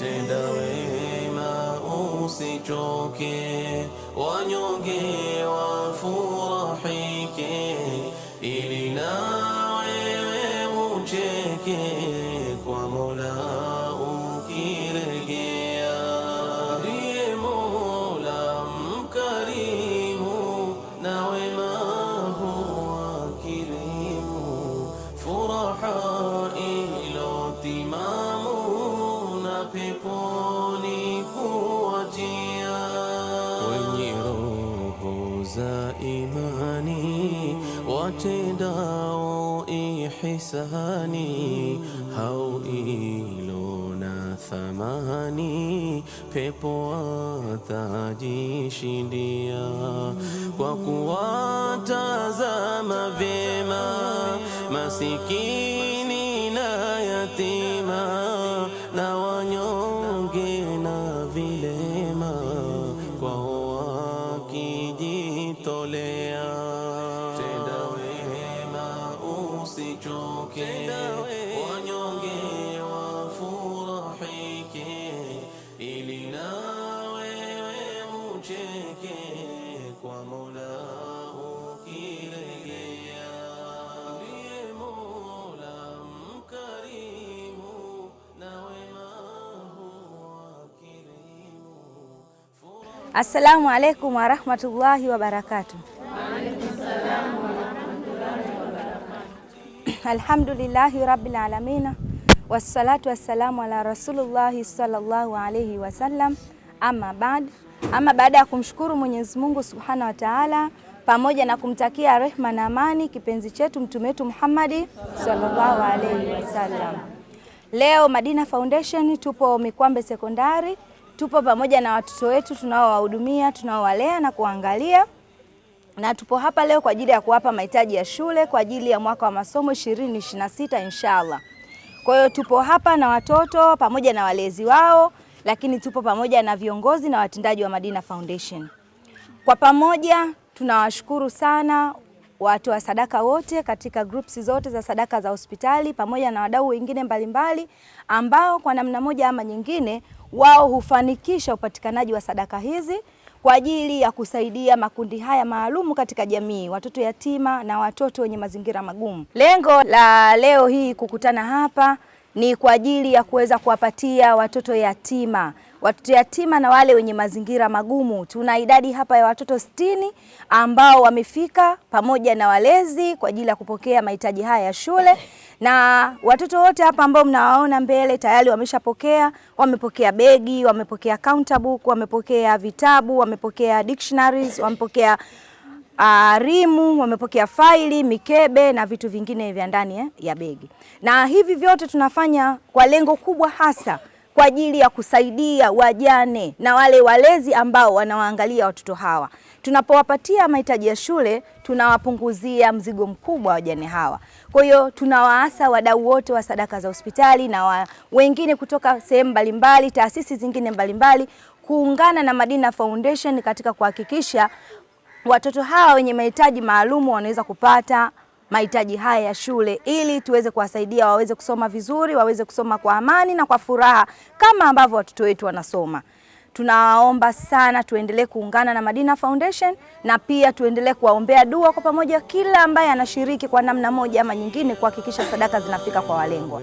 Tenda wema usichoke, wanyonge wafurahike, ili na wewe ucheke, kwa Mola ukiregea. Ndiye Mola mkarimu, na wema huwakirimu, furaha ilotimamu na peponi kuwatia. Wenye roho za imani, watendao ihsani, hao ilo na thamani, pepo watajishindia. Kwa kuwatazama vyema masikini na yatima na wanyonge na vilema, kwao wakijitolea. Tenda wema usichoke, wanyonge wafurahike, ili na wewe ucheke, kwa Mola ukiregea. Ndiye Mola mkarimu, na wema huwakirimu. Assalamu alaikum warahmatullahi wabarakatuh. Alhamdulillahi rabbil alamin wassalatu wassalamu ala rasulillahi sallallahu alayhi wasallam. Amma baad, ama baada ya kumshukuru Mwenyezi Mungu subhanahu wa taala pamoja na kumtakia rehma na amani kipenzi chetu mtume wetu Muhammadi sallallahu alayhi wasallam. Leo Madina Foundation tupo Mikwambe Sekondari, tupo pamoja na watoto wetu tunaowahudumia, tunaowalea na kuangalia na tupo hapa leo kwa ajili ya kuwapa mahitaji ya shule kwa ajili ya mwaka wa masomo 2026 inshallah. Kwa hiyo tupo hapa na watoto pamoja na walezi wao, lakini tupo pamoja na viongozi na watendaji wa Madina Foundation. Kwa pamoja tunawashukuru sana watoa sadaka wote katika groups zote za sadaka za hospitali pamoja na wadau wengine mbalimbali ambao kwa namna moja ama nyingine wao hufanikisha upatikanaji wa sadaka hizi kwa ajili ya kusaidia makundi haya maalumu katika jamii, watoto yatima na watoto wenye mazingira magumu. Lengo la leo hii kukutana hapa ni kwa ajili ya kuweza kuwapatia watoto yatima na wale wenye mazingira magumu. Tuna idadi hapa ya watoto 60 ambao wamefika pamoja na walezi kwa ajili ya kupokea mahitaji haya ya shule, na watoto wote hapa ambao mnawaona mbele tayari wameshapokea, wamepokea begi, wamepokea counter book, wamepokea vitabu, wamepokea dictionaries, wamepokea rimu, wamepokea faili, mikebe na vitu vingine vya ndani ya begi. Na hivi vyote tunafanya kwa lengo kubwa hasa kwa ajili ya kusaidia wajane na wale walezi ambao wanawaangalia watoto hawa. Tunapowapatia mahitaji ya shule, tunawapunguzia mzigo mkubwa wajane hawa. Kwa hiyo tunawaasa wadau wote wa sadaka za hospitali na wengine kutoka sehemu mbalimbali, taasisi zingine mbalimbali kuungana na Madina Foundation katika kuhakikisha watoto hawa wenye mahitaji maalumu wanaweza kupata mahitaji haya ya shule ili tuweze kuwasaidia waweze kusoma vizuri, waweze kusoma kwa amani na kwa furaha kama ambavyo watoto wetu wanasoma. Tunawaomba sana tuendelee kuungana na Madina Foundation na pia tuendelee kuwaombea dua kwa pamoja kila ambaye anashiriki kwa namna moja ama nyingine kuhakikisha sadaka zinafika kwa walengwa.